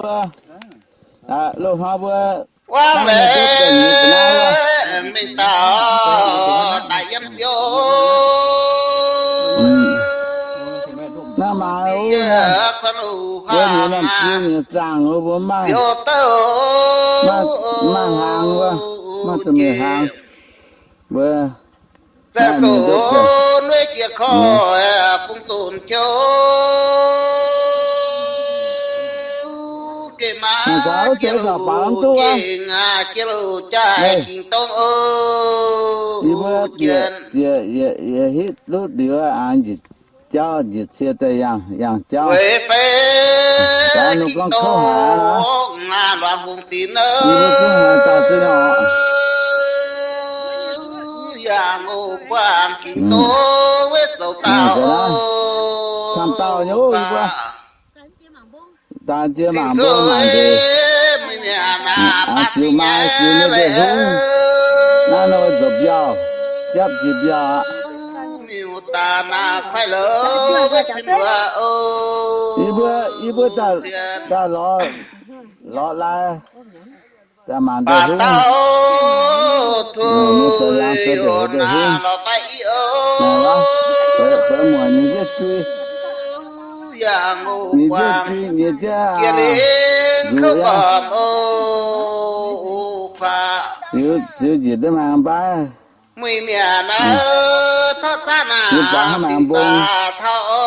mbuo, loz-hnoi mbuo, wuov mengh daaih mingh daaih daaih yiem Ziouv. Naaiv maaih wuov, mbuo nyei norm ziu nyei zaangc wuov, mbuo maaih, maaih hnaangx wuov, maaih domh mienh hnaangx. Mbuo, naaiv mienh duqv deix, maaih gaux deix zaux faaux mv duqv wuov. Yie mbuo bieqc, bieqc, yie, yie hitv lutv liuz, njiec jauv, njiec cie daaih yangh, yangh jauv. Gaax nungh gorngv kouv haic aqv. Yie mbuo zungv haiz dauh duqv nyei oc. Camv dauh nyei oc, yie mbuo. Daaih jiex mangc mbong mangc ndeic. Ziux maaih ziux nyei ndeic-hlungv. Naaiv nor nzuopc mbiauh, biapv jiex mbiauh aqv. Yie mbuo, yie mbuo daaih, daaih lorz, lorz lai, daaih mangc ndeic-hlungv. Ninh zoux laangz zoux ndeic ndeic-hlungv. Naaiv, feix muonc nyei nziouv jui, nyei nziouv jui nyei jaav, nzuqc yaac ziux, ziux njiec duqv mangc mbaiv. Ziux faaux hnangv mangc mbong. Mangc gaax, o,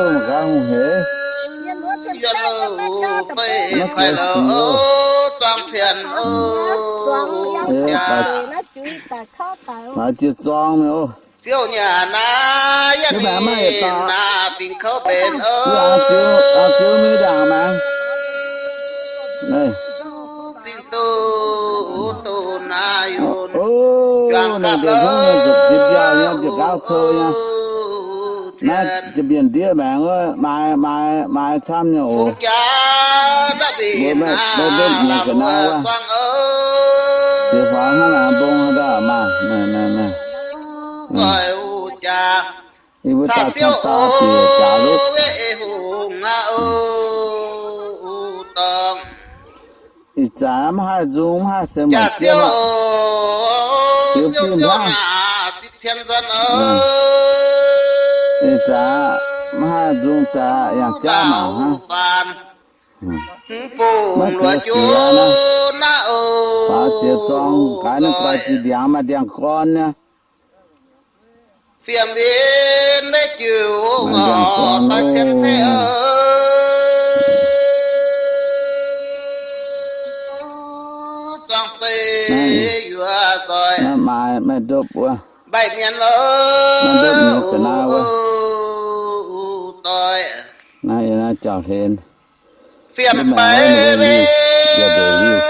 mangc gaax hungh hec. Maiv zoux sic oc. Faaux jiex zorng mi'aqv oc. Mv baac maiv yietc dauh. Ziux, ziux mingh ndaangc mangc. O, ninh ndeic-hlungv nzuqc jiex mbiauh nyei, mbiauh gauv cou nyei. Naaiv jiex mbienc ndiev maengx wuov, maaiz, maaiz, maaiz camv nyei oc. Mbuo maiv ndutv nyei ga'naaiv wuov. Jiex faaux hnangv naaic mbong haaix dauh maaih, naaiv, naaiv, naaiv. Yie mbuo daaih camv dauh bieqc jaax lutv. Ih zanc mv haih nzung, mv haih se mueic jienv aqv. Ziux fim hnangv. Ih zanc mv haih nzung daaih yangh jauv mangc hnangv. Maiv zoux sic aqv naaiv. Faaux jiex zorng gaax naaiv guai jiex ndiangx maaih ndiangx-gorn nyei. Maaih ndiangx-gorn oc. Naaiv, naaiv maaih maiv ndopv wuov. Maiv ndopv nyei ga'naaiv wuov. Naaiv yie naaiv jauv-hlen. Mv baac wuov ninh mbuo liuh, yaac ndeic liuh.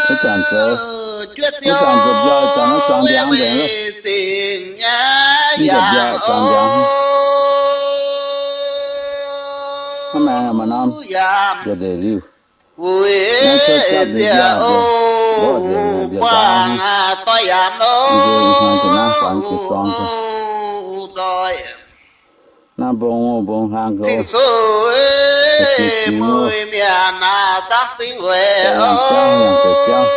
Wuov zanc zoux, wuov zanc zoux mbiauh, zanc wuov zuangx ndiangx nzengc loh. Mv nzengc mbiauh, zuangx ndiangx. Hnangv naaic maaih norm, yaac ndeic liuh. Naaiv cuotv gapv nzengc mbiauh, mborqv nzengc mbiauh gaax. Ninh mbuo ih hnoi naaiv faaux jiex zorng. Naaiv mbong, mbong hlang goux. Zinh sui, mueiz mienh naaiv zangv zingh weic, yangh jauv, yangh deix jauv.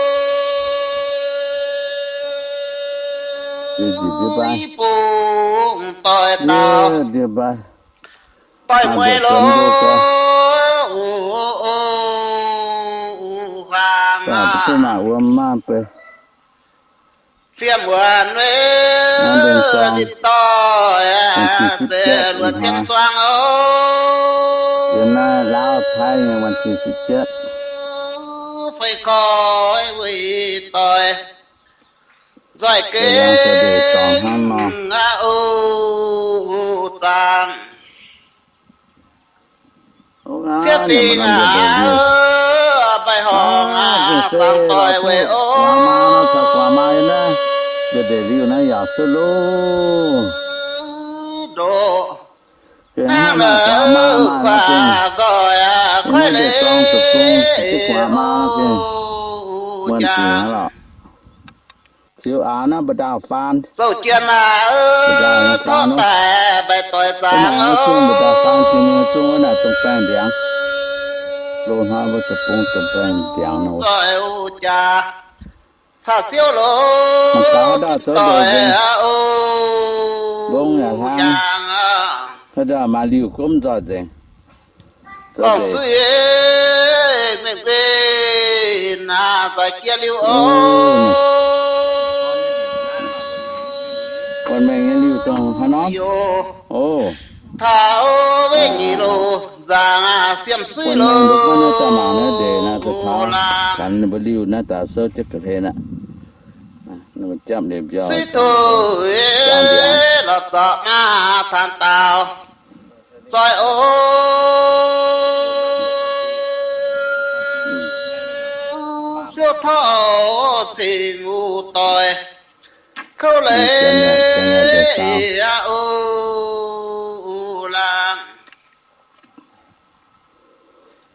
Zinh njiec ndiev baav, bung doix ndiev baav, doix mueiz lo, huaang duqv maaih wuom maah bei. Fiem wuonx, ninh doic, zeix luoqc cien zuangx oc. Fei koi weic doic, nzoih gengh aqv, o zaangc. Ciev fingx aqv, mbaih horngh aqv, zaangc doic weic o. Guaax maa nor, caux guaax maa yiem naaiv, ndeic-ndeic liuh naaiv yaac suv loh. Ndoqv hnangv naaic, guaax maa maaih nor gengh, yiem naaiv deix dorngx zuqc gong, zuqc guaax maa nor gengh, muonh dingc aqv lorqc. Ziux aax naaiv mbu'ndongx faan. Zouv jienv aqv, torqv daaih mbaih doix zaangc oc. Zungv mbu'ndongx faan, zungv wuov naaic domh baengh ndiangx. Loz-hnoi mbuo deic-bung domh baengh ndiangx nor. Zoih jaax caqv siouv loz, mangc gaax haaix dauh zoux ndoqc nzengc. Mbong yaac hlang. Haaix dauh maaih liuh gomv nzoih nzengc. Zoux ndoqc. Mengh mbenc naaic nzoih jiex liuh oc. Wuonh mengh nyei liuh dongh haaix nor? Taux weic nyic loz nzaangc siemv suiv loz. Mbuo liuh naaiv daaih souv jienv ga'hlen aqv. Suiv tov lorz zorqv maah taanx daaux. Zoih oc, siouv taux cingx wuov doic, kouv leiz aqv oc laangz.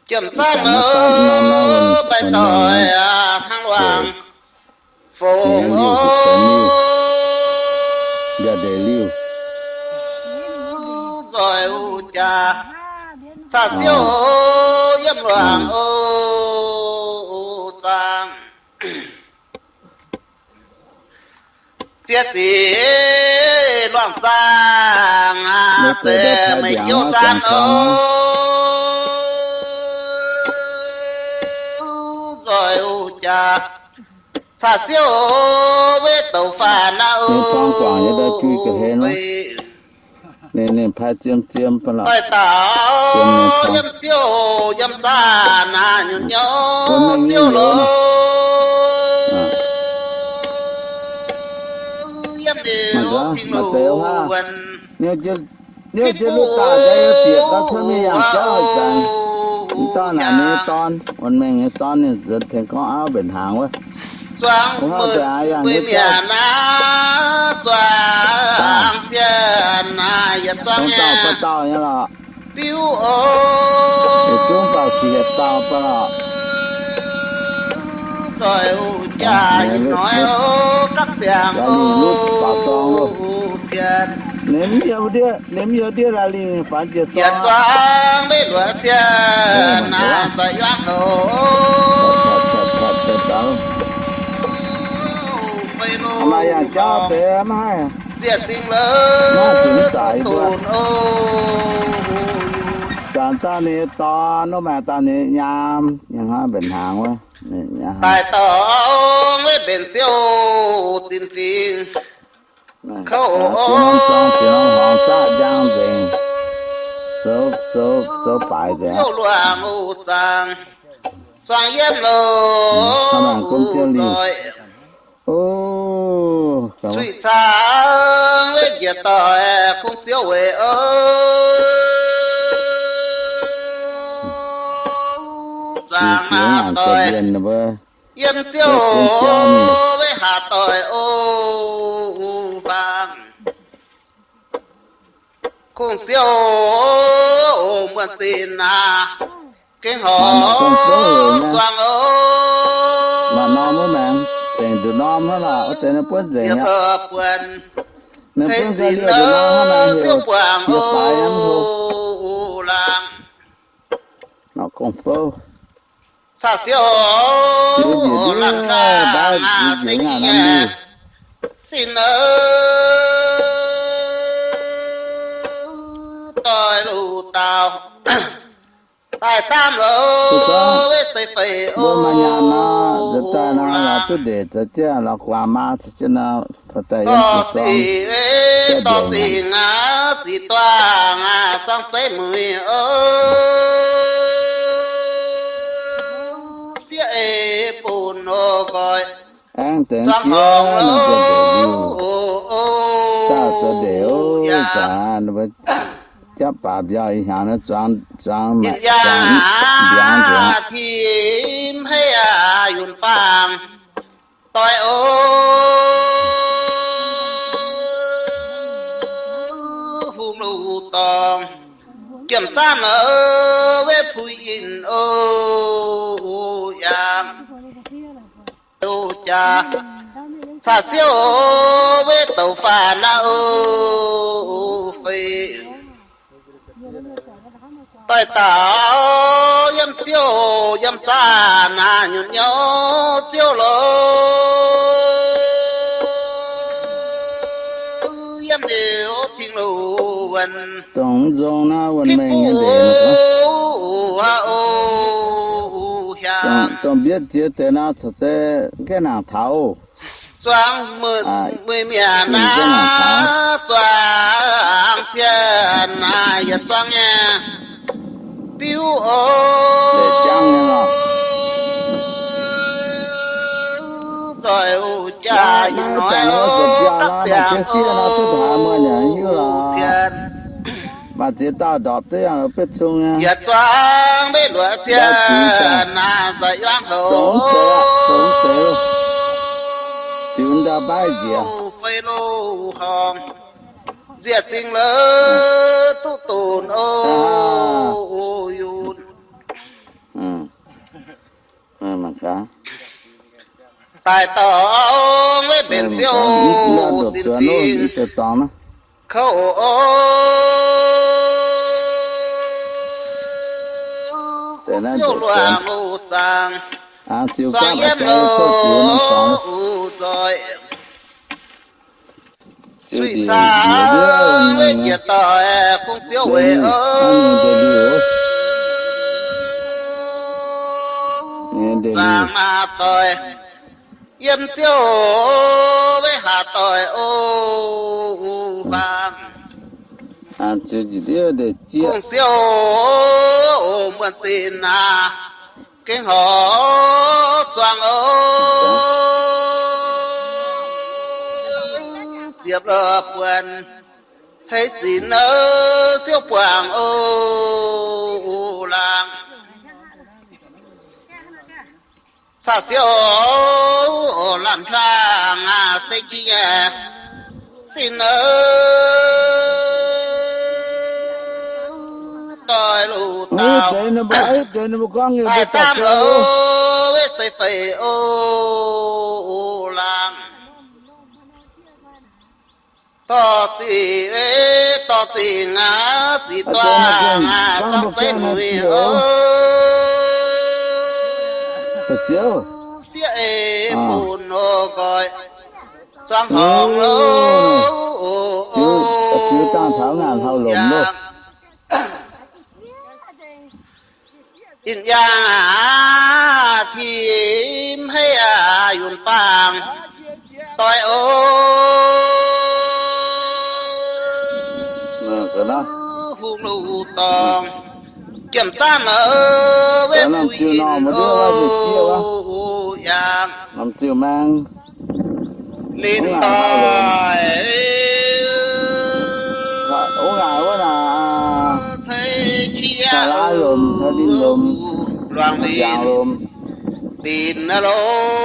Jiem zaanv oc, baeqc doic hnangv luangc fongc oc. Nzoih wuov jaax caqv siouv yiem luangc oc zaangc. Ziex ziqc luangh zaangc, ziex meic jouv zaanv oc. Nzoih wuov jaax caqv siouv weic douc faanv aqv oc. Ninh, ninh paaiv ziem ziem ba'laqc. Doix daaux yiem ziouv yiem zaanv naaic nyungc nyouv ziouv loz. Yiem liuz cing luv wuonc, niouv jienv luv daaih nzengc, bieqc gorngv cuotv mingh yangh jauv zanc. Mv dauh naaic nyei dorn, wuonh mengh nyei dorn ninh nzuonx tengx gorngv auv mbenc hnaangx wuov. Zuangx mbuo mienh naaiv zuangx cien naaic yietc zuangx nyei biuv oc. Yietc zungv baac siec hietc dauh ba'laqc. Zoih wuov jaax ih hnoi oc, gapv ziangx oc, cien. Ninh mv hiuv ndiev, ninh mv hiuv ndiev laaix lingh faanx jiex zorqv. Yietc zuangx maiv luoqc cien naaic zoih yuangv oc. Maaih yangh jauv deix maiv haih. Ziex zingh lou dunc oc. Zanc dauh ninh nyei dorn, wuov maaih dauh ninh nyei nyaam, ninh hnangv mbenc hnaangx wuov. Daaih dorngx weic mbenc siouv zinh fingx kouv oc. Ziex norm zuangx, ziex norm horngz zaqv njang nzengc. Zoux, zoux, zoux baaix nzengc. Siouv luangc oc zaangc, zuangx yiem loz zoih. Suiv cangx weic njiec doic kungx siouv weic oc. Zaangc naaic doic yiem ziouv weic haaix doic oc. Faang kungx siouv muonh zinh aac, gengh horc zuangx oc. Maaih norm wuov maengx zengc nduqc norm hnangv lorqc, wuov deix ninh buonv nzengc aqv. Ninh buonv ga'ndiev nduqc norm hnangv maengx heuc qiex faix hnangv hlo. Norqc gong-fouv. Caqv siouv oc, laangh ndaangc aac, seng nyieqc sin oc, doix luc dauh daaih daamv loz weic seix feix oc. Mbuo maaih nyaanh nor, nzuonx daaih nor, lorz duqv ndeic zoux jienv, lorz gu'nguaaz maa zoux jienv nor, dorh daaih yiem gu'zorng, dorh zingc aac, ziqc duangh aac, zuangx zeiv mueiz oc, sieqv ei bun oc nqoi. Aengx deix jiex nor, nzengc ndeic liuh, daaih zoux ndeic oc. Ih zanc ninh mbuo japv baac mbiauh ih hnyangx nor, zuangx, zuangx mbiaangx nzengc aqv. Tim hei aac, yunc faang doix oc, hungh luc dorngx, jiem zaanv oc, weic puix inh oc, yangh oc jaax. Caqv siouv weiv douc faanv naaiv o fei. Doix dauh yiem ziouv yiem zaah naaiv nyunc nyouv ziouv loz, yiem liuz ting loz wuonh. Dongh mv nzong naaiv wuonh mengh nyei ndeic. Dongh mbietv ziex deix naaiv caux se gaeqv nangc taux. Zuangx mueiz mienc naaiv, zuangx cien naaiv yietc zuangx nyei biuv oc. Nzoih jaa ih hnoi oc, gapv ziangx oc, cien. Maaih ziex dauh ndorpc duqv yangh betv cung nyei. Yietc zuangx mbeih luoqc cien naaiv nzoih yuangv houc. Ziux ndau baav njiec. Fei loz-horngh nziec zingh lou duqv donx o yunc. Daaih dorngx weiv mbenc siouv zinh fingx kouv oc. Siouv luangh oc zaangc, zuangx yiem loz oc nzoih. Suiv zaangc weiv jiex doic kungx siouv weic oc. Zaangc maah doic yiem ziouv weiv haac doic o fangx. Kungx siouv muonh zinh naaiv gengh horc zuangx oc. Ziepc lorh buonc hei zinx oc, siouv buangh oc laangz. Caqv siouv oc, lamh hiaangx aac se jiex nyei sin oc. Doix loz-dauh daaih daamv loz weiv se feix oc laangz. Dorh ziqc, dorh zingh aac, ziqc duangh aac, zorng zeiv muic oc. Sieqv ei bun oc nqoi, zuangx horngz oc. Ziux dangh taux ngaanc hlauv-lomc loh. Inh yangh aac, tim hei aac, yunc fangx doix oc. Hungh loz dorngh, jiem zaanv oc, weiv buix oc, yangh. Ninh doix, ceix qiex lomc, luangh winh dinc loh,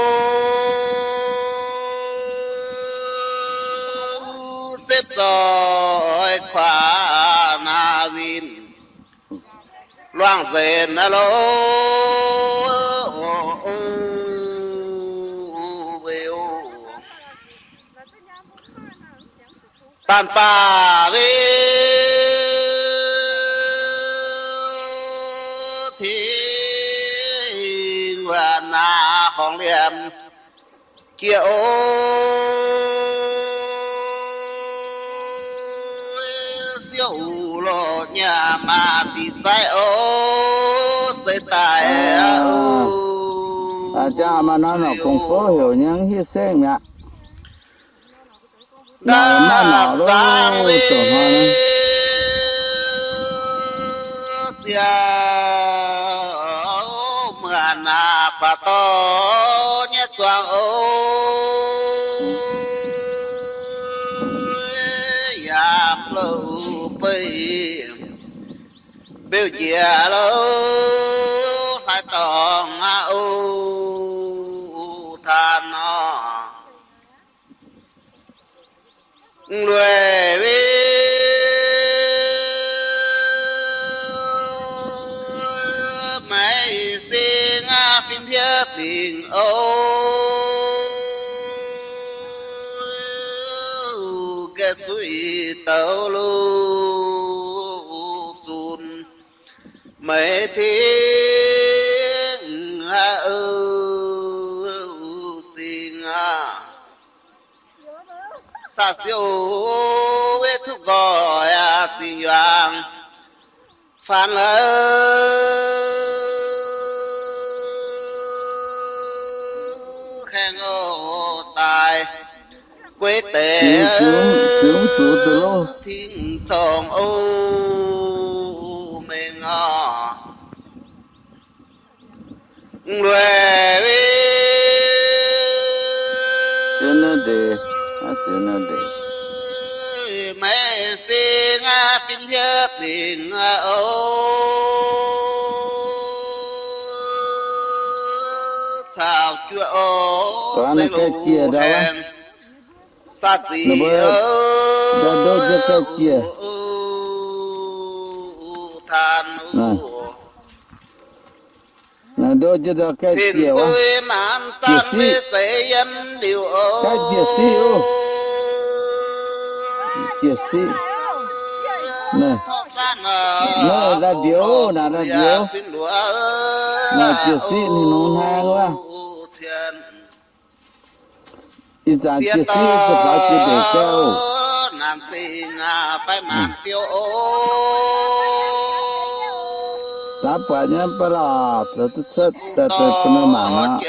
zepv zoih kuaax naaiv winh luangh nzenc loh. Daan baac weiv tengx wuonh naaiv horngh liemh jiex oc. Siouv loz nyaam maah diqc zaiv oc, se daaih oc. Jaa maaih norm norqc gong fouv heuc nyei, hiuv sengv mi'aqv. Naaic maiv maaih norqc loh, doqc hnoi naaiv. Ziangh muonc naaic baac dorh nyei zuangx oc. Yaac mv louh beiv mbeux njiec louh hlaaix dorngx aqv oc. Taan nor lueic weiv maiv seng aqv, fim hietv lingc oc. suiv douz loz zunc meix tengx haic singx aqv. Caqv siou weic duqv nqoi aqv, zingh yuangx faanv la'haeng oc daaih gueiv deix zuqc duqv loh tingx corngh oc mengh oc. Lueic ziex naaiv ndeic, ziex naaiv ndeic, maiv seng aqv, fim hietv lingc aqv oc. Caux juoqv oc, se loz-hnaangx sa zic, ndau ndoqv jienv gaeqv jiez. Naaiv ndoqv jienv ndau gaeqv jiez wuov. Jiez siqv, gaeqv jiez siqv oc. Jiez siqv. Naaiv, naaiv ndau-ndiev, naaiv ndau-ndiev. Naaiv jiez siqv ninh nungx hnaang wuov. Ih zanc jiez siqv ziouc faaux jiex ndeic gau. Daav buatc nyei mv baac lorqc, zoux duqv cuotv daaih deix bun ninh mangc aqv.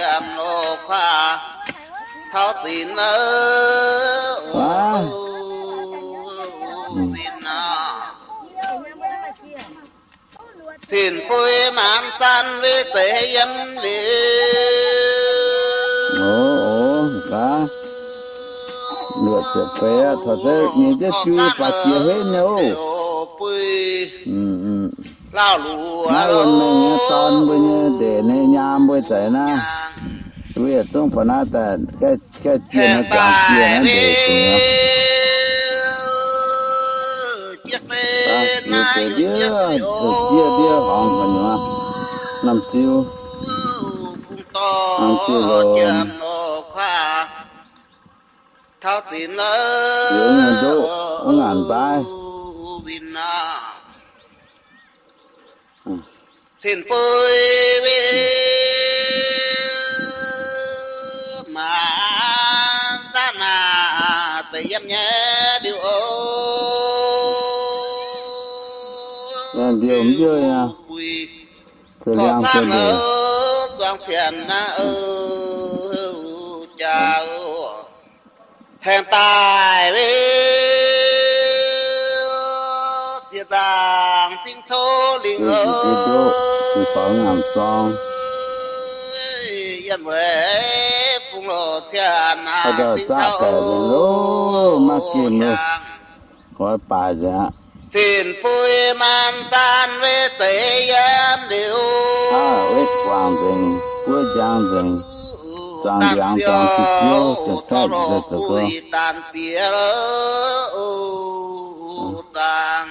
Cin-bui maanc zanc weic zeiz yiem liuz. Oc, oc, gaax. Luoqc ziepc feix aqv, caux zengv nyei jienv jui faaux jiex henv nyei oc. Naaiv wuonh mengh nyei dorn mbuo nyei ndeic nyei nyaam mbuo za'eix naaiv. Mbuo yietc zungv faaux naaiv daaih gaeqv jiex nyei, jangx jiex naaiv ndeic dingc aqv. Ziex deix ndiev, ndiev ndiev horngz gu'nyuoz, norm ziu, norm ziu loz, youz nyei ndoqv, wuov ngaanc mbaaix. Cin-bui weic maanc zanc naaic zeiz yiem nyei liuz oc. Mbiouh mbiouh nyei, za'liangx za'ndeic. Zuangx cienx naaiv jaax haengh daaih weic ziex nzaangc cing cou lingh oc. Yiem weic fungx loz cienx naaic cing cou oc. Maiv gemh loh, goix baaix nzengc aqv. Cin-bui maanc zanc weic zeiz yiem liuz, aav, wetv guangc nzengc, buov njang nzengc, zaangc ndiangx zuangx ziqc biouv, ziepc kaeqv nzengc zoux gau. Daanh bieqc zaangc,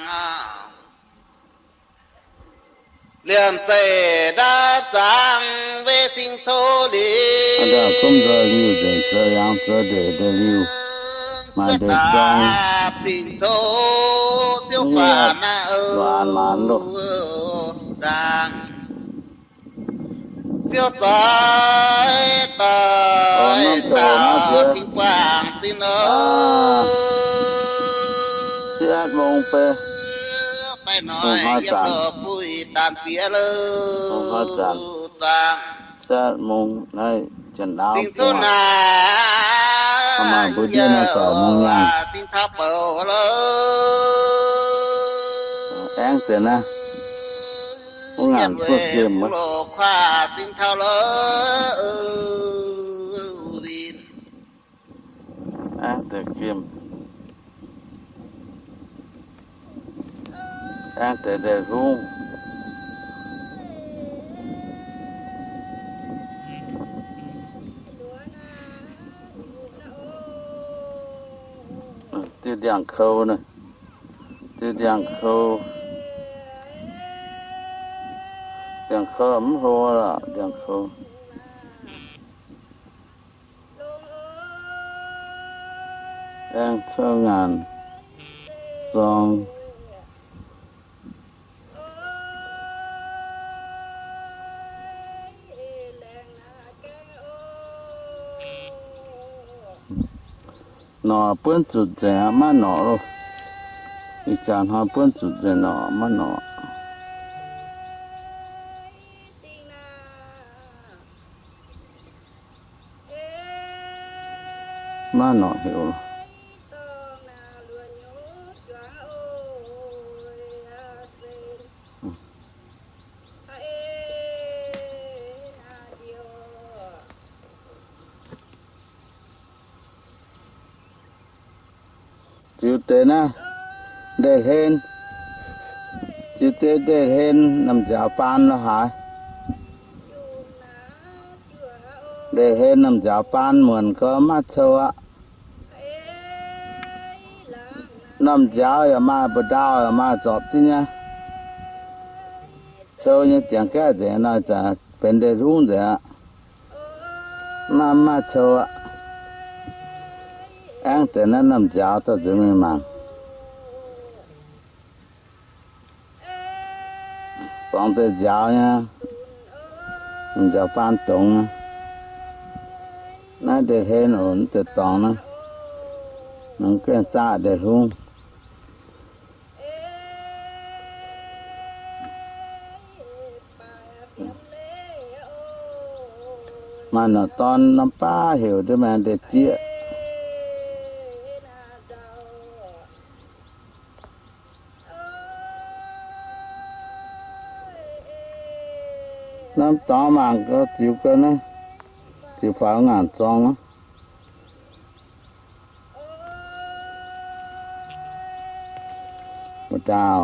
liemh zeih ndaamv zaangc weic cing cou liuz. Aa, gomv nzoih liuz nzengc, zoux yangh zoux ndeic ndeic liuz, maaih ndeic zaangc, cing cou siouv faanv naaiv oc, ndaangc siouv zoih doic zaux dingh buangh sin oc. Sieqv mong bei, hungh hnoi zanc, hungh hnoi zanc, sieqv mong naaiv janx-auv bungx aqv. Maaih mbuo ndiev naaiv baaux mong nyaanh. Aengx deix naaiv, wuov ngaanc buov gemh wuov. Aengx deix gemh. Aengx deix ndeic hungv. Diuh ndiangx-kou naaiv, diuh ndiangx-kou, ndiangx-kou mv hlo lorqc, ndiangx-kou. Aengx cou ngaanc. dorngx. Norqc buonv zuqc nzengc aqv, maiv norqc loh. Ih jaax hnoi buonv zuqc nzengc norqc, maiv norqc. Maiv norqc heuc. Ziux deix naaiv, ndeic-hlen. Ziux deix ndeic-hlen, namx nziaaux baan lo haaix. Ndeic-hlen namx nziaaux baan muonc gau, maiv cou aqv. Namx nziaaux yaac maaih, mbu'ndau yaac maaih, zorpc jienv nyei. Cou nyei jangx gaeqv nzengc, naaiv zanc benx ndeic-hlungv nzengc aqv. Maiv, maiv cou aqv. Aengx deix naaiv namx nziaaux dorh nzuonx mingh mangc. Borngz deix nziaaux nyei, nziaaux baan dongz. Naaiv ndeic-hlen oc, deix dorngx naaiv, nongx gaengh zaaqv ndeic-hlungv. Maaih norqc dorn norm baav heuc ndiev maengx ndeic-jieqv. Norm dorngx mangc gau, ziux gau naaiv, ziux faaux ngaanc zorng aqv. Mbu'ndau.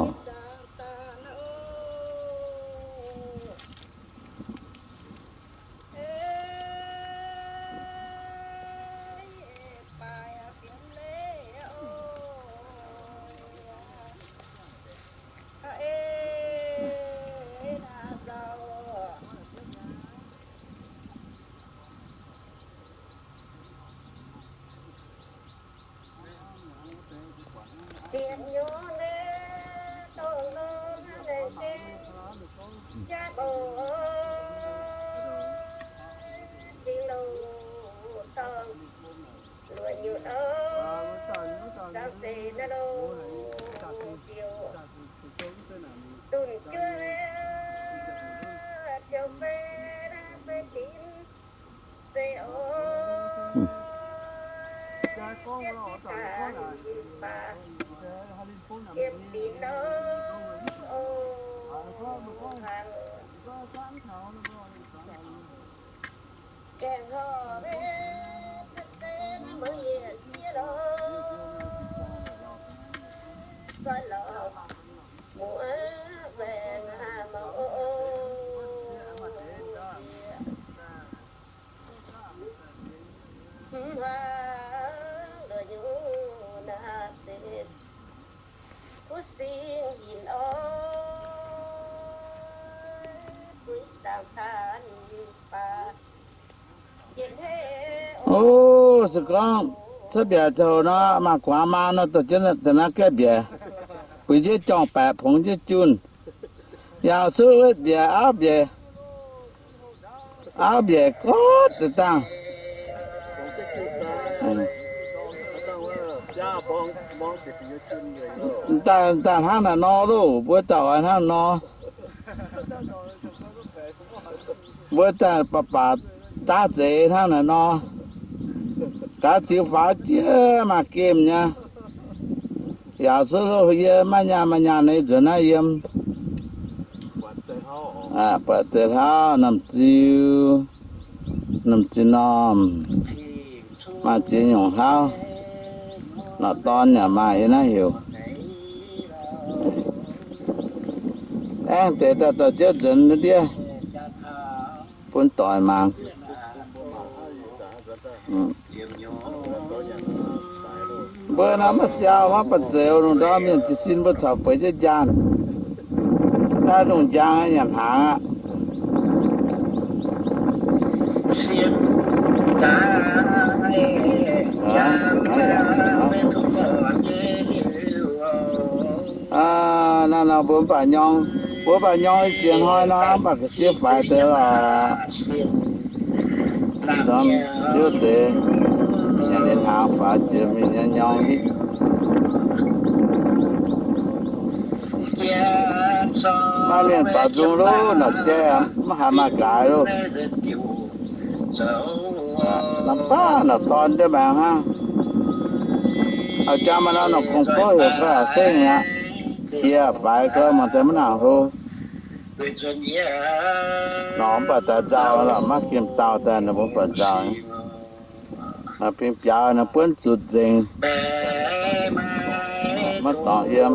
O, se gorngv cuotv mbiaec zoux nor, maaih gu'nguaaz maa nor, dorh jienv da'naaiv gaeqv mbiaec, buix njiec jorngh baeqc, pongx njiec junh, yaauc suv wetv mbiaec, auv mbiaec, auv mbiaec gortv deix dangh. Daaih, daaih hnangv naaic nor loh, mbuo daaih oix hnangv nor. Mbuo daaih baac baac daav zeix hnangv naaic nor. Gaax ziux faaux jiex maaih gemh nyei. Yaauc suv loh yie maiv nyaanh maaih nyaanh nyei nzuonx naaiv yiem. Buatc deix hlauv, namh ziu, namh ziu normh, maaih ziex nyungc hlauv. Norqc dorn yaac maaih yiem naaiv heuc. Aengx deix daaih dorh jienv nzuonx ndiev bun doic mangc. Mbuo naaiv maiv siau maiv ba'zeix, lungh ndorm mienh jiez sin mbuo caux bueix jienv njaanh. Naaiv lungh njang nyanc hnaangx aqv. Mbuo mv baac nyorng, mbuo mv baac nyorng i ziex hnoi nor, mv baac ga'sie faix deix lorqc. Ziouv deix, yaac ninh hnaangx faaux jiex mingh nyei nyorng hitv. Maaih mienh baaux nzung loh, naaic jaiv mv haiz maaih nqaaix loh. Naaic baav naaic dorn jienv maengx hnangv. A'jang maaih norm kungx fouv heuc ga'sengv mi'aqv. Qiex faix ga'mangc daaih maiv nangc hlo. Nor mv baac daaih nzauh lorqc, maiv gimh dauh daaih nor mbuo mv baac nzauh. Naaic bingx biaux naaic buonv zutc nzengc, maiv dorngx yiem.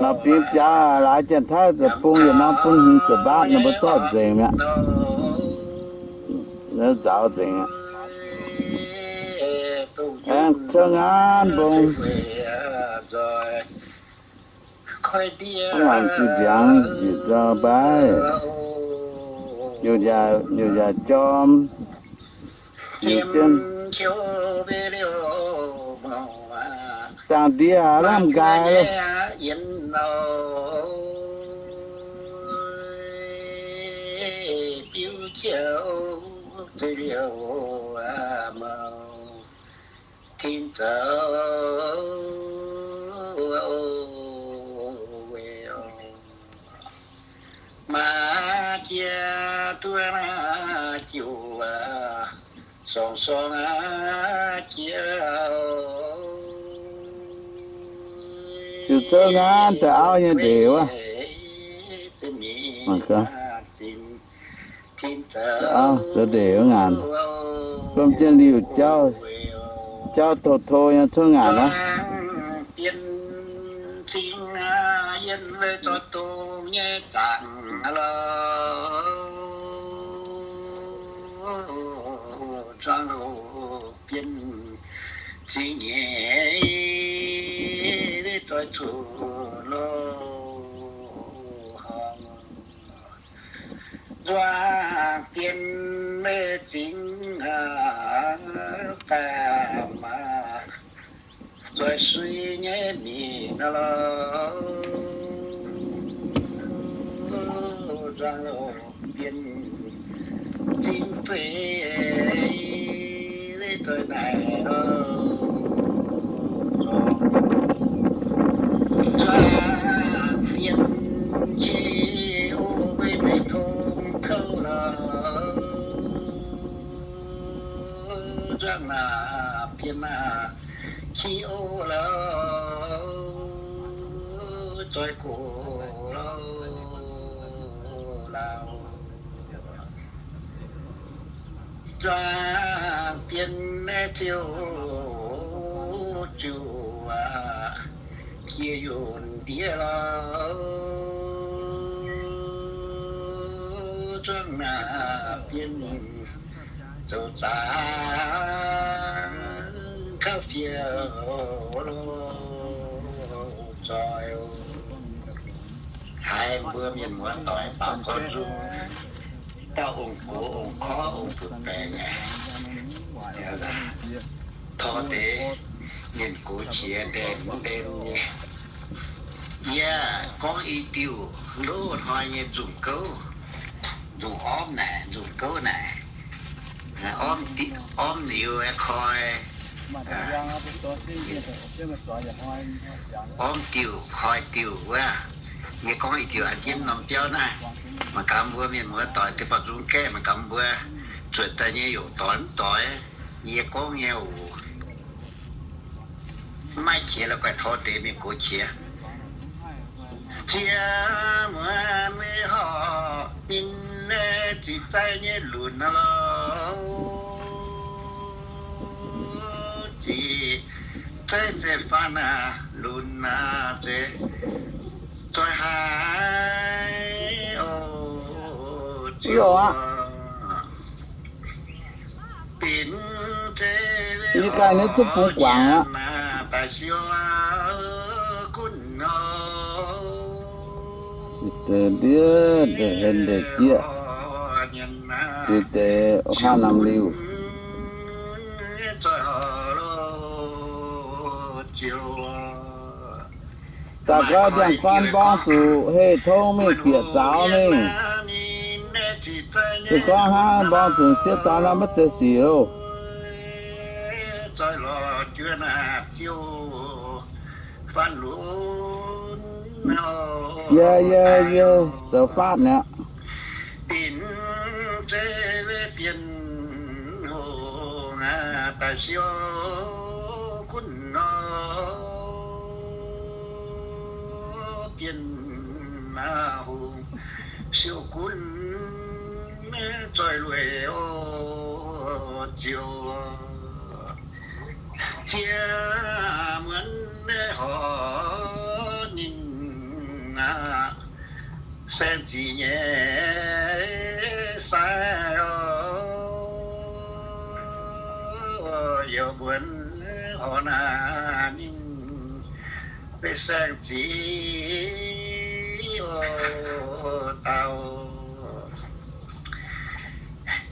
Naaic bingx biaux laaix Janx-Taiv deic-bung yietc norm bun hmz ziepc mbaatv nor mbuo zorqv nzengc mi'aqv. Nzauh nzengc aqv. Aengx cuotv ngaanv mbong. Mv ngaanc diuh ndiangx njiec ndau mbaiv, nyutc yaac jorm, ziux jienv. Dangh ndie lamh nqaai loh. Tin zoux maiv jiex duqv naaiv jiuc sorng-sorng jiex. Ziux zouv ngaanv daaih auv nyei ndeic wuov. Auv zoux ndeic wuov ngaanc, gomh jienv liuh jauv, jauv to to nyei cuotv ngaanc aqv. Bienh zingh yienh weic zoih dongh nyei zaangc lorh. Zuangx loz bienh zingh nyei weic zoih zuqc loz horngh. Nzuangx bienh meiv zingh aac, faam aac, zoih sui nyei mingh nor lorh. Nzuangx loz bienh zingh zeiz, zoih naaic nor. Nzuangx bienh qiex o, meiv tong kouv lorh. Nzuangx naaic bienh aac, qiex o lorh, zoih gox lorh lauh. Nzuangx bienh naaiv ziouc ziouc aac, jiex yunc ndiev lorh. Nzuangx naaic bienh zoux zaangc kauv fiev loz zoih. Haiz mbuo mienh muoz-doic baaux gorn nzung, dauh ong-gox ong-korv ong-buoc baengc aqv. Tor deix mienh gox qiex ndem ndem nyei. Yie gorngv i diuh loz-hnoi nyei nzungh gouv, nzungh ormv naaic, nzungh gouv naaic, ormv liuz koi, ormv diuh koi diuh wuov. Yie gorngv i diuh an jienv norm biauv naaiv, mangc gaax mbuo mienh muoz-doic deix baaux nzung gaeqv, mangc gaax mbuo zuotc daaih nyei youc doix mv doix. Yie gorngv nyei oc. Mv maaih qiex la'guaih tor deix mienh gox qiex. Ziex muonz maiv horpc ninh ziqc zaih nyei lunx nor lorh. Ziqc zaih zeiv-faan aac, lunx aac, zeiv zoih haic oc. Ziouc Yie ganh nyei zuqv bungx guangc aqv. Ziqc deix ndiev, ndeic hlen ndeic jieqv, ziqc deix haav namx liuh. Daaih gau ndiangx-gorn mborng zuqc hei tong mingh bieqc zaux mingh. Se gorngv hnangv mborng zuqc sieqv dorn nor maiv zeiz sic loh. Yie, yie, yie zoux faatv mi'aqv. Binc zeiv bienh hungh daaih siou gunv nor, bienh hungh siou gunv zoih lueic oc ziouc. Ziex muonz horc ninh aqv, saeng zic nyei sai oc. Yiem muonz horc naaic ninh maiv saeng zic oc dauh.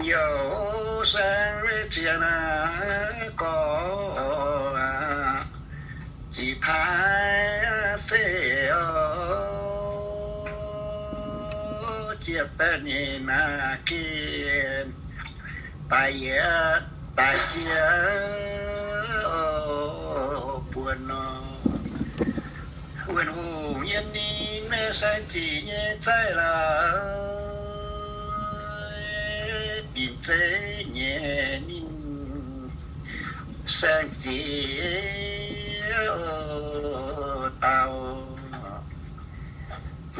Youc saeng maiv ziex naaic gorx, zic paaiv zeiv oc, ziex baeqv nyeic naaic ginh daaih yietc daaih ziex oc buonc nor. Wuonh hungh yiem ninh maiv saeng zic nyei zaiv lorqc, binc zeiv nyei ninh saeng zic oc dauh.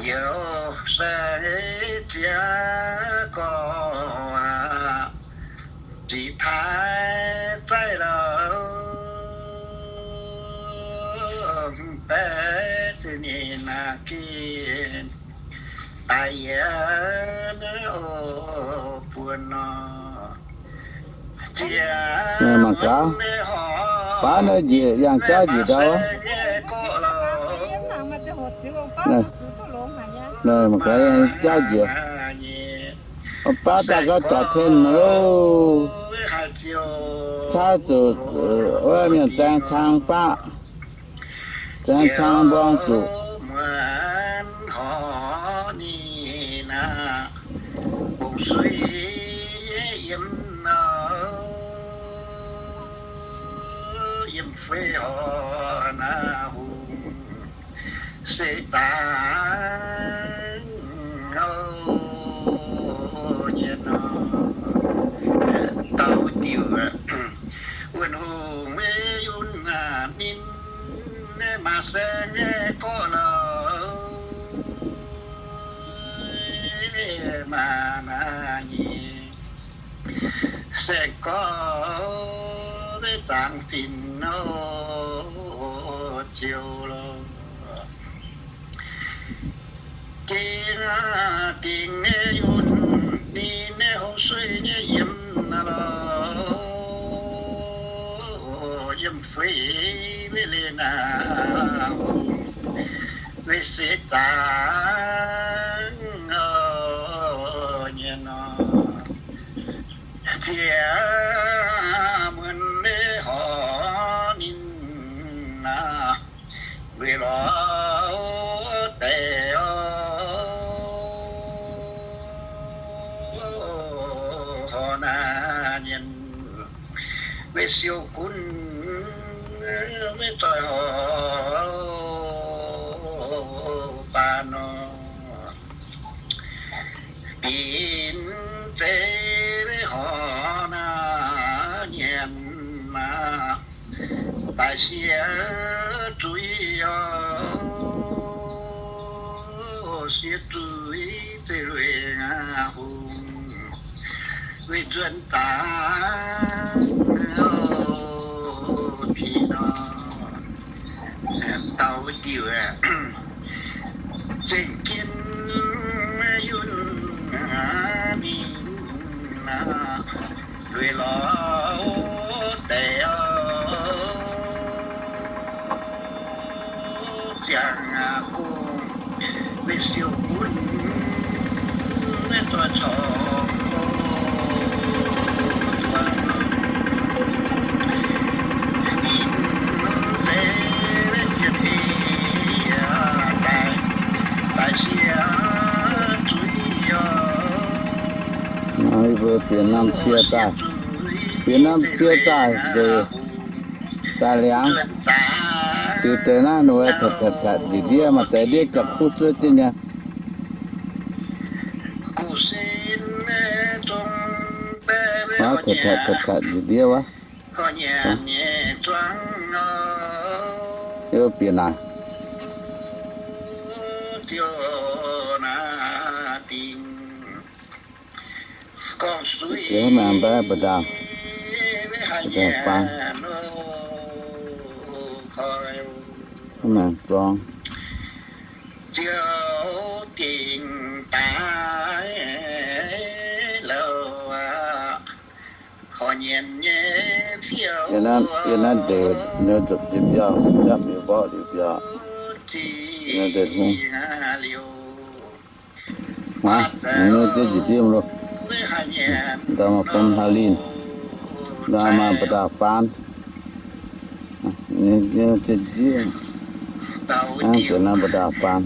Youc saeng ziex gorx, zic paaiv zaiv lorqc, baeqv zeiv nyeic naaic ginh daaih yietc oc buonc nor. Mangc gaax, baav naaiv njiec yangh jauv njiec ndau. Mangc gaax, yangh jauv njiec. Baav daaih gauh zorc ten loh. Caaiv zuqc wuov mienh zaeng cang baqv. Zaeng cang mborng zuqc. Yiem fei horc naaic hungh se zaangc nyei nor. Dauh diuc, wuonh hungh maiv yunh ninh maaih saeng gorqv lorqc, maaih naaic nyei. Saeng gorqv maiv zaangc fin nor, ziouc lorqc. Gengh dingc nyei yunh ninh nyei hungh sueih nyei yiem lorqc, yiem feix maiv leih naaic, weic se zaangc nyei nor. Ziex muonz maiv horc ninh aac, weic lorz deix oc, horc naaic mienh, weic siou gunv maiv zoih horc baac nor. Binc zeiv horc naaic mienh aac, daaih siev zuiz oc, siev zuiz zeiv lueic hungh, weic nzuonx zaangc oc, pin nor. Dauh diuc, zengc jienv yunh mingh aac, weic lorz deix oc, ziangh gong, weic siou gunv maiv zoih corc oc, ninh zeiv maiv ziex eix aac, Mbuo bieqc norm cie daaih, bieqc norm cie daaih ndeic daaih liangx. Ziux deix naaiv ninh mbuo tatc tatc tatc njiec ndiev, maaih deix ndiev gauh kuv zuov jienv nyei. Wuov, tatc tatc tatc tatc njiec ndiev wuov. Yie bieqc naaic. Ziux deix hnangv maengx mbaeqv mbu'ndongx, mbu'ndongx faan, hnangv maengx zorng. Yie naaiv, yie naaiv ndeic, ninh nzopc jiex biauv, jangv mbiauz mborqv liuz biauv. Yie naaiv ndeic hungh. Hmuangx, ninh nyei jienv njiec ndiev mv loh. Ndau maaih bom hlaax linh, ndau maaih mbu'ndongx faan. Ninh nyei jienv njiec, hnangv deix naaiv mbu'ndongx faan.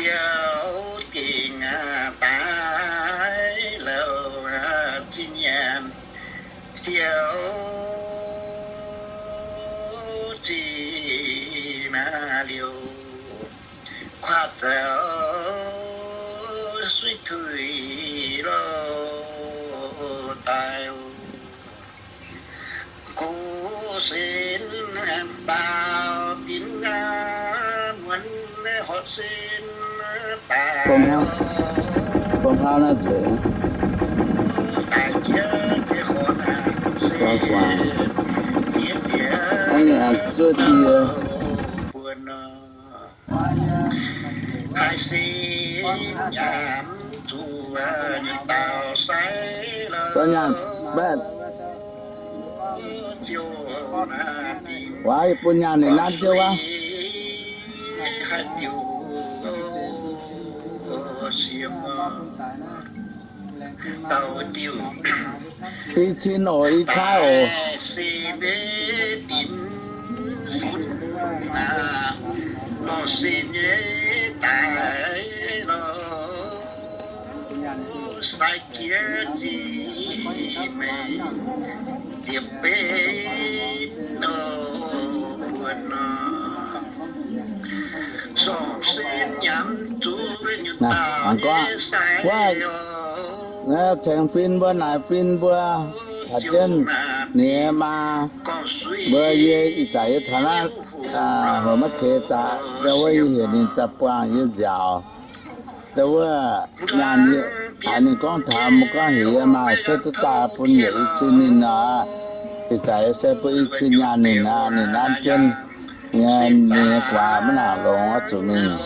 Ziouc dingc daaih louc zinh nyanc, ziouc zinh liouc, kuaaiv zoux suiv tuix loh daaih. Gu sin baaux dinx muonz horpc sin daaih. Bom hlauv, bom hlauv naaiv nzueic. Daaih jiex deix horpc ziqc fauv guaax. Hnangv ninh zuov jiex. Zorqv nyaanh baeqv. Waac, yie bun nyaanh ninh nanv jienv wuov. I cin oc, i kaav oc. Naaiv, hnangv gorngv, wuov, naaiv cengx fin mbuo naaic fin mbuo, caux jienv ninh maa mbuo, yie ih zanc yie taux naaiv, hoc maiv keix daaih, ndau wuov yie heuc ninh daaih buangh yie nziaauc. Ndau wuov nyaanh yie, haiz ninh gorngv taux mbuo gorngv heuc yie maaih cuotv duqv daaih bun yietc i cin ninh nor, ih zanc yie se bun i cin nyaanh ninh aqv. Ninh nanv jienv nyei, ninh nyei guaax maiv nangc longx, oix zuqc mingh,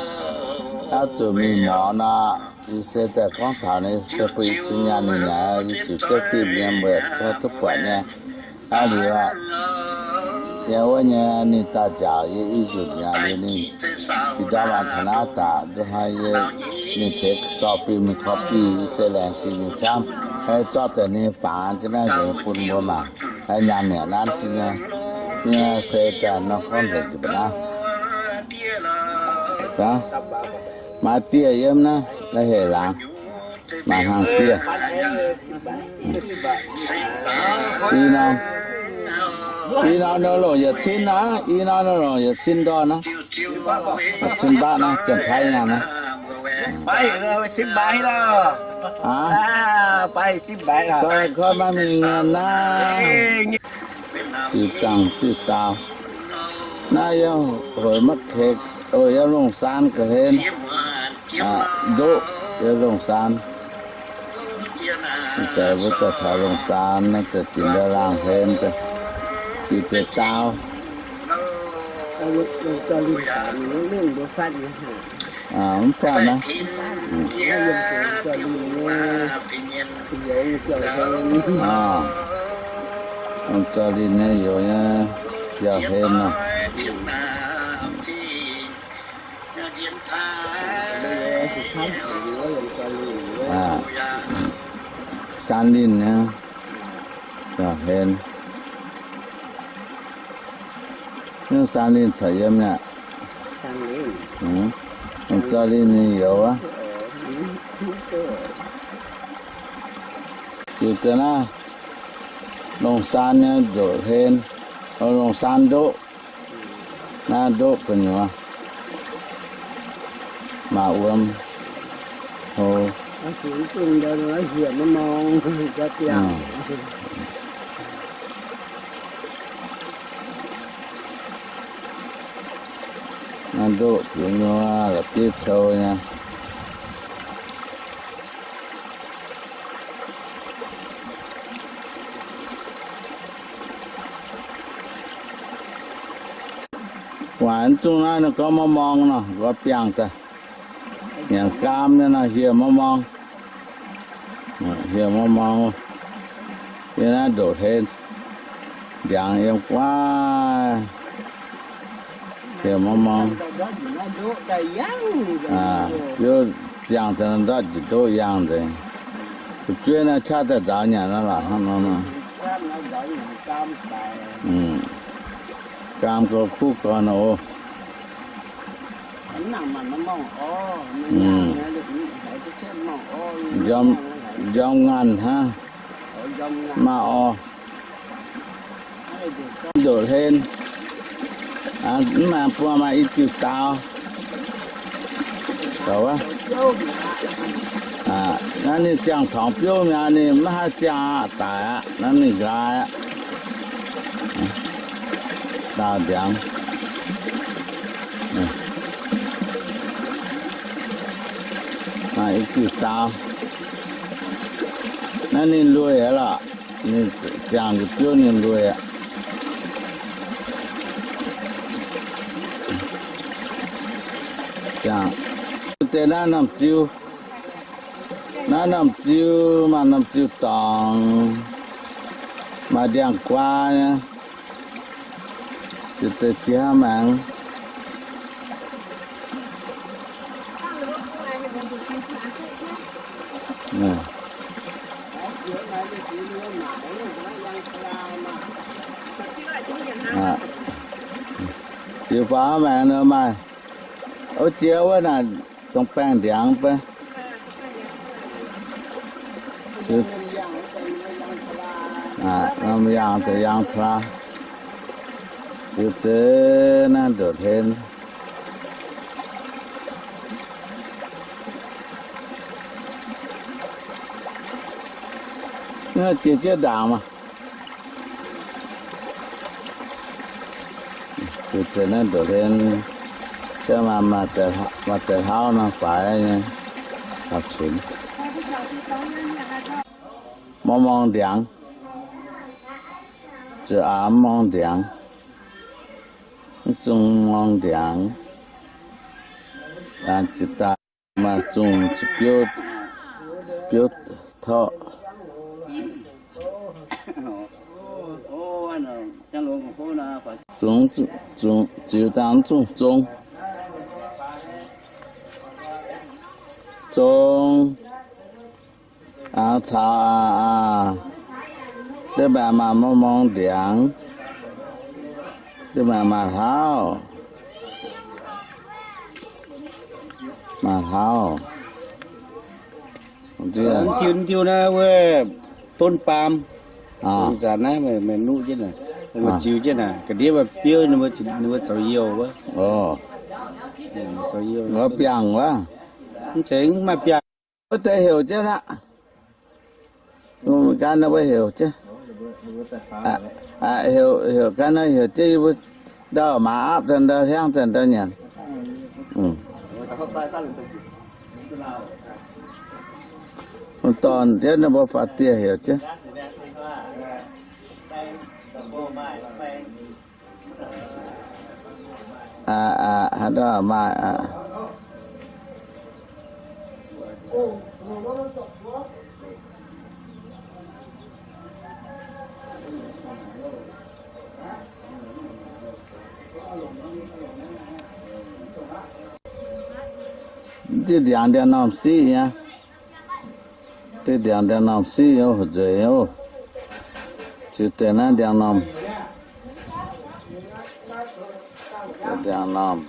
oix zuqc mingh morz nor. Yie se daaih gorngv taux ninh se bun i cin nyaanh ninh aqv. Yie ziouc jienv fim nyei, mbuo cuotv duqv buatc nyei. Hnangv liuz aqv, yie wuov nyei ninh daaih nziaauc yie i nzunc mi'aqv. Liuz ninh ih ndorm aqv taux naaiv daaih nzunc hnoi yie, ninh tengx dorh fim mingh korv fim, yie se laengz zingh ninh camv. Zorqv daaih ninh fangx jienv naaiv nzengc bun mbuo mangc. Nyaanh ninh nanv jienv nyei, nyei se daaih nor gorngv nzengc jiex mbuo naaiv. Maaih dieh yiem naaiv, naaiv hec laangz. Maaih hnaangx dieh. I norm, i norm nor longc yietc cin aqv. I norm nor longc yietc cin ndorn aqv. Yietc cin mbatv naaiv, Janx-Taiv nyaanh naaiv. Aa, daaih koi maaih mingh nyanc naaiv. Ziux dangh diuh dau. Naaiv yiem hoc maiv keix, yiem Longc Saan ga'hlen. Ndoqv yiem Longc Saan. Ih zanc mbuo daaih taux Longc Saan naaiv, daaih dinc ndau laangh hlen, ziux deix dau. Mv faanh naaiv. Aa, Longc Zaux Linh nyei youz nyei biauv hlen nor. Saan linh nyei, hlen. Naaiv saan linh caux yiem mi'aqv. Zaux linh ninh youz aqv. Ziux deix naaiv longh saan nyei ndoqc hlen, longh saan ndoqv. Naaiv ndoqv gu'nyuoz maaih wuom hlo. Naaiv ndoqv gu'nyuoz la'bieiv cou nyei. Waaic mv zungh naaiv ninh gorngv morng morng nor, nqoi biangh daaih. Nyanc gaam nyei nor hieh morng morng. Hieh morng morng. Yie naaiv ndoqc hlen, ndiangx yiem guaav. Hieh morng morng. Biouv ziangh daaih ndortv njiec ndoqv yangh nzengc. Fu'jueiv naaiv qaqv daaih nzaaux nyanc naaiv lorqc hnangv nor. Gaam gauh kuv gorn oc. Njorm, njorm nganh hnangv. Maaih orv. Ndoqc hlen. Mv maaih buangh maaih i diuh daaux. Naaiv ninh ziangh torngx biouv mi'aqv, ninh maiv haih ziangh aqv, daic aqv. Naaiv ninh nqaai aqv. Daauh ndiangx. Maaih i diuh daaux. Naaiv ninh lueic aqv lorqc. Ninh ziangh njiec biouv ninh lueic aqv. Ziangh deix naaiv norm ziu. Naaiv norm ziu maaih norm ziu dorngx, maaih ndiangx-guaa nyei. Ziouc deix jiex hnangv maengx. Ziux faaux hnangv maengx nor maaih. Ov, jiex wuov naaic dongh baengh ndiangx beiv. Norm yangh deix yangh plaa. Ziux deix naaiv ndoqc hlen. Naaiv jiex jienv ndaangc maah. Ziux deix naaiv ndoqc hlen, se maaih, maaih deix hlauv nor faix nyei, faix cunx. Morng morng ndiangx, ziouc aav morng ndiangx, mv zungh morng ndiangx, jiex daaih maaih zungh biouv, biouv torqv. Zungh, zungh, ziux dangh zungh zong. Zong, aav caux aav, aav, deix maengc maaih morng morng ndiangx, deix maengc maaih hlauv, maaih hlauv. Diuh, diuh naaiv wuov donv baam. Zanc naaiv meih nuqv jienv naaic, mbuo ziux jienv naaic, ga'ndiev maaih biouv ninh mbuo zoux youh wuov. Zoux youh. Biangh wuov. Mv zeiz, mv maaih biangh. Wuov deix heuc jienv aqv. Gan naaiv mbuo heuc jienv. Heuc, heuc gan naaiv heuc jienv yie mbuo ndau maaz aapv daaih ndau hiaangv daaih ndau nyanc. Dorn jienv ninh mbuo faaux dieh heuc jienv. Aa, aa, haaix dauh maaih aa. Diuh ndiangx ndiangx-normh siqv nyei. Diuh ndiangx ndiangx-normh siqv nyei, fu'jueiv nyei oc. Ziux deix naaiv ndiangx-normh. Ndiangx-normh.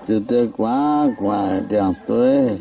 Ziux deix gu'nguaaic gu'nguaaic ndiangx-dueiv.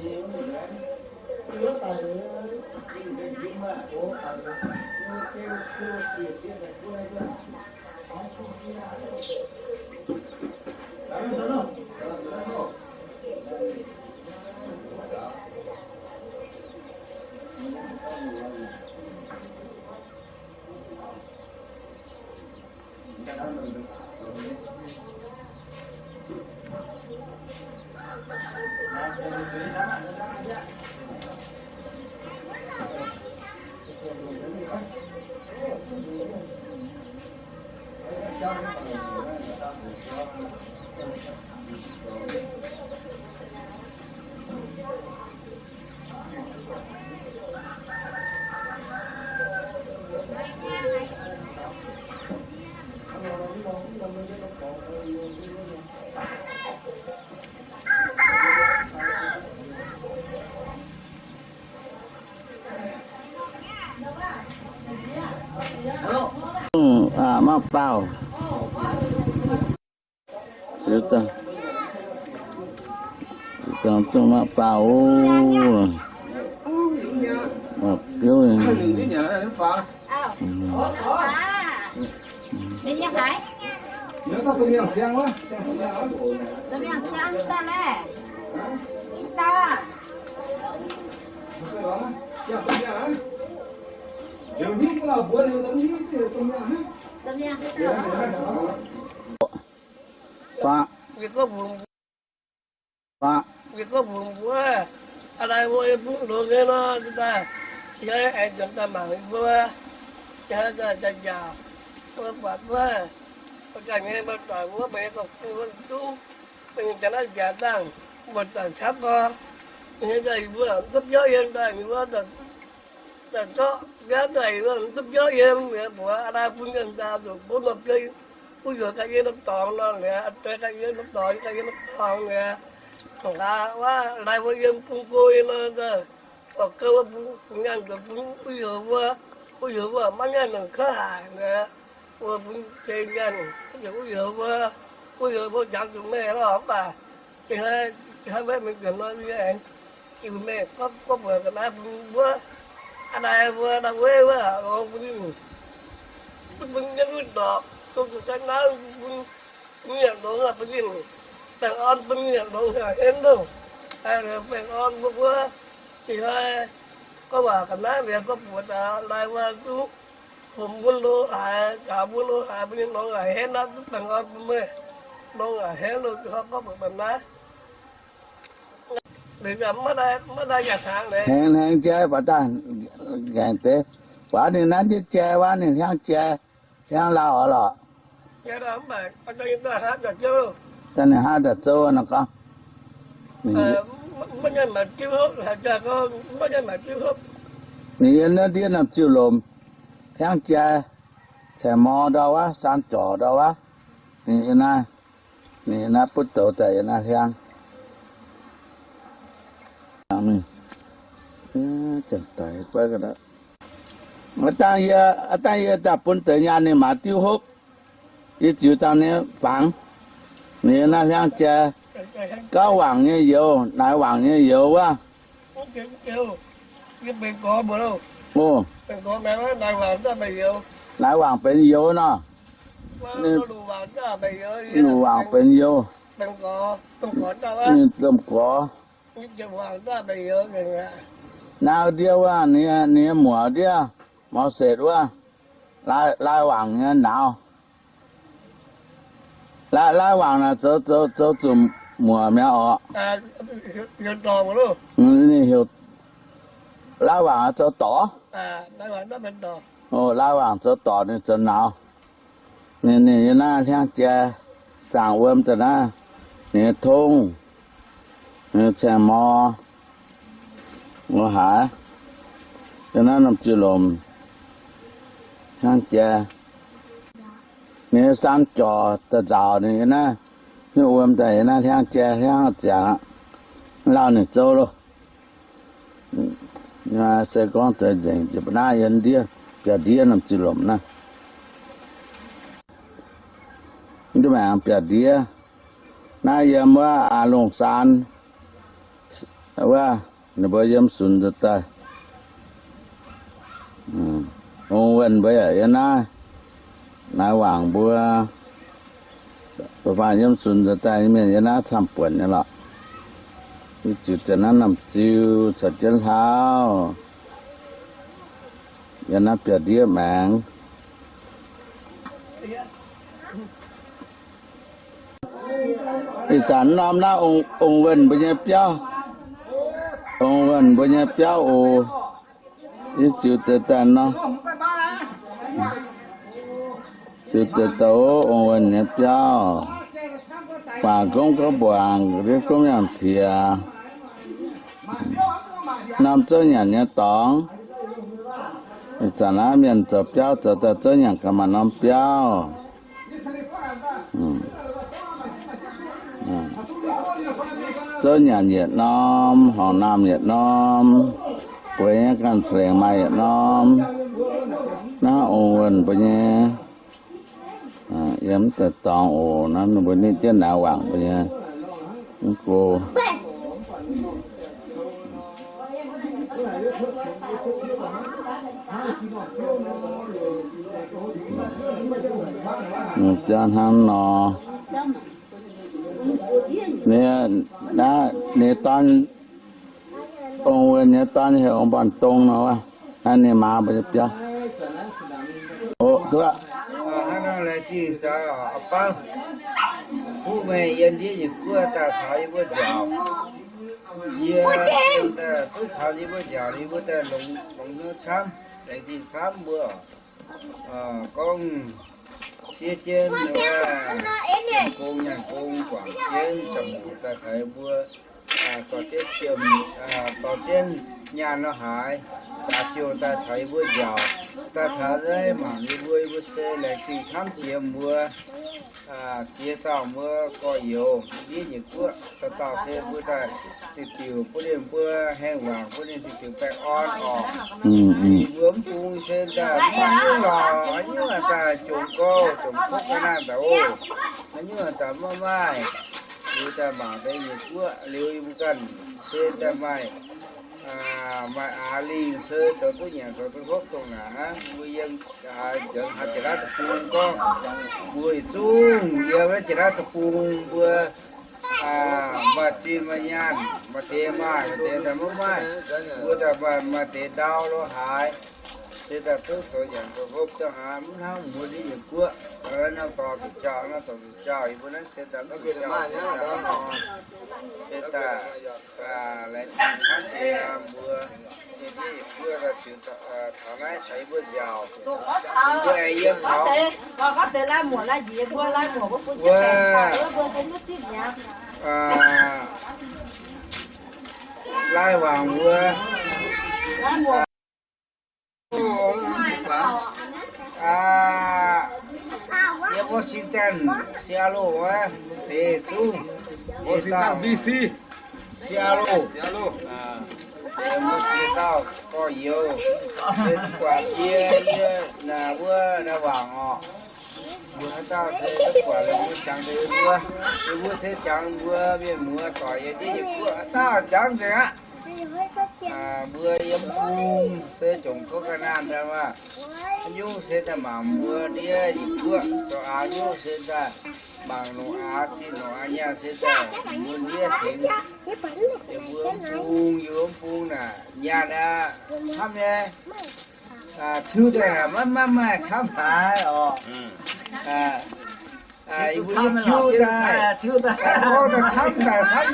Mangc baauh. Ziux dangh, ziux dangh zungv mangc baauh oc. Biouv. Baac, baac, yie gorngv mbuox mbuo, aa, lai mbuo yie bungx longx nyei nor, daaih, yie aengx nzuonx daaih mangc yie mbuo, yie daaih njaaux mbuo buatc wuov, mbuo ganh nyei, mbuo doic wuov, mbuo nyei gong-fun wuov zungv, mbuo nyei jaax naaiv nziaauc dangh, mbuo doic camv nor, yie daaih yie mbuo mv duqv biauv yiem daaih, yie mbuo daaih zorqv biauv daaih, yie mbuo mv duqv biauv yiem, mbuox aa, lai bun yiem daaih zuqc bun mbuo biauv, uv youz ganh yiem norm dorngx nor, liuz aa, deix ganh yiem norm dorngx, ganh yiem norm dorngx liuz, nqa'haav wuov lai mbuo yiem bung go nyei nor, orqc, gouv wuov bun, bun nyaanh zoux bun uv youz mbuo, uv youz mbuo maiv nyaanh longc kouv haic liuz, mbuo bun jiex nyaanh, uv youz mbuo, uv youz mbuo jangx zuqc meih lorh, mv baac Ih hnoi, ih hnoi mbuo mingh nzuonx nor, yie aengx jiu meih gorngv, gorngv mbuox ga'naaiv bun mbuo, aa, naaiv mbuo naaiv weiv wuov longx bun ninh, bun bun nyei wuov ndorpc, dongh zuqc daaih naaiv bun, bun ninh longx aqv, bun ninh baengh orn, bun ninh longx haic henv loh. Baengh orn mbuo wuov, ih hnoi gorngv waac ga'naaiv liuz, gorngv mbuox daaih lai wuov duqv, homc mbuo lo haaix, njaaux mbuo lo haaix, bun ninh longx haic henv aqv, duqv baengh orn bun meih, longx haic henv loh, ih hnoi gorngv mbuox ga'naaiv. Hnengx, hnengx jai baac daaih ngaengc deix. Faaux ninh naaiv jienv jai wuov, ninh hiuang jai, hiuang lauh oc lorqc. Daaih ninh hnangv daaih zouv nor gorngv. Ninh yiem naaiv ndiev norm ziuh lomc, hiuang jai, caengx mor ndau wuov, saan jorc ndau wuov. Ninh yiem naaiv, ninh yiem naaiv butv douz daaih yiem naaiv hiuang. Aav dangh yie, aav dangh yie daaih bun deix nyaanh ninh maaiz diuv hopv, yie ziux dangh ninh fangx. Ninh yiem naaiv hiuang jai, gauv wangc nyei youz, naaiv wangc nyei youz wuov. Oc, naaiv wangc benx youz nor. Luc wangc benx youz. Ninh domh gorx. Naaiv ndiev wuov, ninh nyei muoc ndiev, mor setc wuov, lai, lai wangc nyei nauz. Lai, lai wangc naaic zoux, zoux, zoux zuqc muoc mi'aqv oc. Ninh heuc lai wangc zoux dorc. Oc, lai wangc zoux dorc, ninh zoux nauz. Ninh, ninh yiem naaiv hliangv jai, zaangc wuom daaih naaiv, ninh nyei tongv, ninh nyei caeng-mor, lo haaix, yiem naaiv norm ziuh lomc hliangv jai. Ninh nyei saan jorc daaih nzaaux ninh yiem naaiv, hiuv wuom daaih yiem naaiv hliangv jai hliangv ziangx, lauh ninh zouv loh. Se gorngv zeix nzengc jiex mbuo naaiv yiem ndiev, biauv-ndiev norm ziuh lomc naaiv. Ndiev maengx biauv-ndiev. Naaiv yiem wuov Aa Lungh Saan wuov, ninh mbuo yiem sunx nzuonx daaih. Ong Wuonh mbuo yaac yiem naaiv, naaiv wangc mbuo. Mbuo faanh yiem sunx nzuonx daaih nyei mienh yiem naaiv camv-buonc nyei lorqc. Yie ziux deix naaiv norm ziuh caux jienv hlauv, yiem naaiv biauv-ndiev maengx. Ih zanc norm naaiv Ong, Ong Wuonh mbuo nyei biauv, Ong Wuonh mbuo nyei biauv oc. Yie ziux deix daaih nor, ziux deix daaih Ong Wuonh nyei biauv, guangc gomv gorngv mbuangc, ndiev gomv yangh tiex, norm zouv nyanc nyei dorngx. Ih zanc naaiv mienh zoux biauv zoux daaih zouv nyanc gaax maaih norm biauv. Zouv nyanc yietc norm, horngc naamh yietc norm, bueix nyei ganh ca'lengc maaih yietc norm. Naaiv Ong Wuonh mbuo nyei, yiem deix dorngx oc. Naaiv ninh mbuo nitv jienv naaiv wangc mbuo nyei mv go. Biauv hnangv nor. Ninh, naaiv ninh dorn, Ong Wuonh nyei dorn heuc Ong Mbaanh Dong nor wuov. Naaiv ninh maa mbuo nyei biauv. Oc, duqv. Hnangv nor laengz zingh zaux a'bauv. Fuqv meih yiem ndiev nyei guoqv daaih taux yie mbuo nziaauc. Yie duqv taux yie mbuo nziaauc, yie mbuo daaih longx hnyouv camv, laengz zingh camv mbuo. Gorngv siev jienv wuov, gong nyaanh gong guangc jienv, ziangh hoc daaih caux yie mbuo dorh jienv, dorh jienv nyaanh nor haaix, jaax jouh daaih caux yie mbuo nziaauc, daaih taux naaiv mangc yie mbuo, yie mbuo se laengz zingh camv jiex mbuo. Ziex dauh mbuo gorx-youz ndiev nyei guoqv, dauh dauh se mbuo daaih diuc diuc bun ninh mbuo haengh wangc, bun ninh diuc diuc baengh orn orqc. Mbuo mv bung se daaih mv baac nyungc lorqc, nyungc daaih jomc gouv jomc kouv ga'naanh daaih oc. Nyungc daaih maiv maaih. Liuz daaih mangc deix nyei guoqv liuz yie mbuo ganh se daaih maaih, maaih aax lingh se zoux duqv nyanc zoux duqv hopv dongh naaic hnangv. Mbuo yiem nzengc haaix jiex naaiv deic-bung gorngv mbuo yietc zungv yiem naaiv jiex naaiv deic-bung mbuo maaih zinh maaih nyaanh, maaih deix maaih, maaih deix daaih maiv maaih. Mbuo daaih maaih, maaih deix ndau lo haaix, se daaih duqv zoux nyanc zoux hopv dongh naaic. Mv hnangv mbuo ndiev nyei guoqv, naaiv norm dorngx zuqc jauh, naaiv dorngx zuqc jauh, yie mbuo naaiv se daaih duqv jauh, se daaih laengz zingh camv jiex mbuo. Yie ndiev nyei guoqv daaih ziux taux naaiv caux yie mbuo nziaauc, mbuo aengx yiem taux wuov lai wangc mbuo. Yiem Washington, Seattle wuov deix zungv, Washington D C, Seattle, yiem wuov siex dauh gorx-youz, se duqv buatc yie, yie naaic wuov naaiv wangc orqc. Mbuo haaix dauh se duqv buatc liuz mbuo jangx deix mbuo, liuz mbuo se jangx mbuo mienh muoz doic yiem ndiev nyei guoqv, haaix dauh jangx nzengc aqv. Mbuo yiem bung se jomc kouv ga'naanh daaih maah. Haaix nyungc se daaih mangc mbuo ndiev nyei guoqv, zoux aax nyungc se daaih mangc longc aax zinh longc aax nyaanh se daaih mbuo ndiev tengx. Yie mbuo mv bung, yie mbuo mv bung naaic nyaanh aqv, camv nyei. Tiuv daaih maiv maaih camv haaix orqc. Yie mbuo yie tiuv daaih, gorngv daaih camv daaih camv.